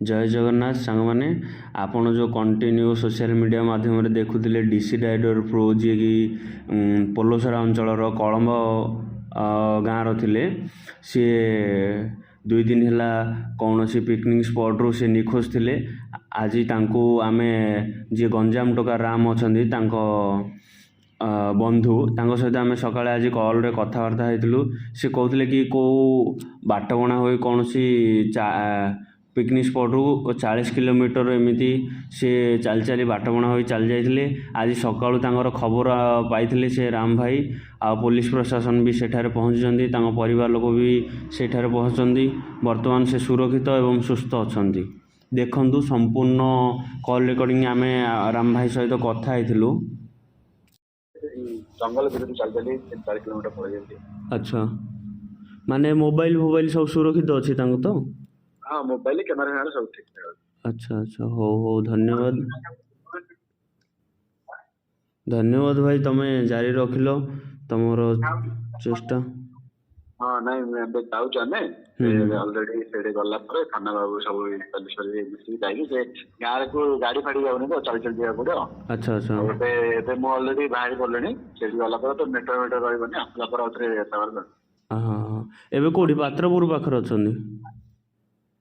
ଜୟ ଜଗନ୍ନାଥ ସାଙ୍ଗମାନେ। ଆପଣ ଯେଉଁ କଣ୍ଟିନ୍ୟୁ ସୋସିଆଲ ମିଡ଼ିଆ ମାଧ୍ୟମରେ ଦେଖୁଥିଲେ ଡିସି ରାଇଡର ପ୍ରୋ, ଯିଏକି ପୋଲସରା ଅଞ୍ଚଳର କଳମ୍ବ ଗାଁର ଥିଲେ, ସିଏ 2 ଦିନ ହେଲା କୌଣସି ପିକନିକ୍ ସ୍ପଟରୁ ସେ ନିଖୋଜ ଥିଲେ। ଆଜି ତାଙ୍କୁ ଆମେ, ଯିଏ ଗଞ୍ଜାମ ଟୋକା ରାମ ଅଛନ୍ତି, ତାଙ୍କ ବନ୍ଧୁ, ତାଙ୍କ ସହିତ ଆମେ ସକାଳେ ଆଜି କଲ୍ରେ କଥାବାର୍ତ୍ତା ହେଇଥିଲୁ। ସେ କହୁଥିଲେ କି କେଉଁ ବାଟବଣା ହୋଇ କୌଣସି ପିକନିକ୍ ସ୍ପଟରୁ 40 କିଲୋମିଟର ଏମିତି ସେ ଚାଲି ଚାଲି ବାଟବଣା ହୋଇ ଚାଲି ଯାଇଥିଲେ। ଆଜି ସକାଳୁ ତାଙ୍କର ଖବର ପାଇଥିଲେ ସେ ରାମ ଭାଇ, ଆଉ ପୋଲିସ ପ୍ରଶାସନ ବି ସେଠାରେ ପହଞ୍ଚିଛନ୍ତି। ତାଙ୍କ ପରିବାର ଲୋକ ବି ସେଠାରେ ପହଞ୍ଚିଛନ୍ତି। ବର୍ତ୍ତମାନ ସେ ସୁରକ୍ଷିତ ଏବଂ ସୁସ୍ଥ ଅଛନ୍ତି। ଦେଖନ୍ତୁ ସମ୍ପୂର୍ଣ୍ଣ କଲ୍ ରେକର୍ଡ଼ିଂ, ଆମେ ରାମ ଭାଇ ସହିତ କଥା ହେଇଥିଲୁ। ଜଙ୍ଗଲ ଭିତରକୁ ଚାଲି ଚାଲି 3-4 କିଲୋମିଟର ପଳେଇ ଯାଇଛି। ଆଚ୍ଛା, ମାନେ ମୋବାଇଲ ଫୋବାଇଲ ସବୁ ସୁରକ୍ଷିତ ଅଛି ତାଙ୍କ ତ? ହଁ, ମୋବାଇଲ, କ୍ୟାମେରା ଫ୍ୟାମେରା ସବୁ ଠିକ ଠାକ ଅଛି। ଆଚ୍ଛା, ହଉ, ଧନ୍ୟବାଦ, ଧନ୍ୟବାଦ ଭାଇ। ତମେ ଜାରି ରଖିଲ ତମର ଚେଷ୍ଟା। ହଁ, ନାଇଁ, ଏବେ ଯାଉଛୁ ଆମେ। ଅଲରେଡି ସେଠି ଗଲା ପରେ ଥାନା ବାବୁ ସବୁ ପୋଲିସ ମିଶିକି ଯାଇକି, ସେ ଗାଁକୁ ଗାଡି ଫାଡି ଯାଉନି ତ, ଚାଲି ଚାଲି ଯିବାକୁ ପଡିବ। ଆଚ୍ଛା। ଆଉ ଏବେ ମୁଁ ଅଲରେଡି ବାହାରି ପଡିଲିଣି। ସେଠି ଗଲା ପରେ ତ ନେଟୱାର୍କ ଫେଟୱାର୍କ ରହିବନି। ଆସିଲା ପରେ ଆଉଥରେ ନେଟୱାର୍କ। ହଁ, ଏବେ କୋଉଠି, ପାତ୍ରପୁର ପାଖରେ ଅଛନ୍ତି?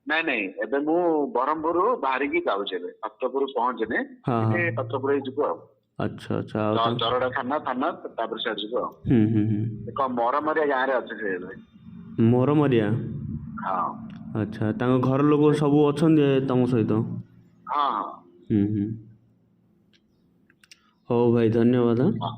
ନାଇଁ, ଏବେ ମୁଁ ବ୍ରହ୍ମପୁର ବାହାରିକି ଯାଉଛି। ଏବେ ପାତ୍ରପୁର ପହଞ୍ଚିନି। ସେଠି ପାତ୍ରପୁର ହେଇ ଯିବୁ ଆଉ। ଆଚ୍ଛା, ଆଉ ଚରଡା ଥାନା, ତାପରେ ସିଆଡେ ଯିବୁ ଆଉ। ହୁଁ ହୁଁ ହୁଁ ଏକ ମରମରିଆ ଗାଁରେ ଅଛି ସେ ଏବେ। ମରମରିଆ? ହଁ। ଆଚ୍ଛା, ତାଙ୍କ ଘର ଲୋକ ସବୁ ଅଛନ୍ତି ତମ ସହିତ? ହଁ। ହୁଁ ହୁଁ ହଉ ଭାଇ, ଧନ୍ୟବାଦ। ହଁ।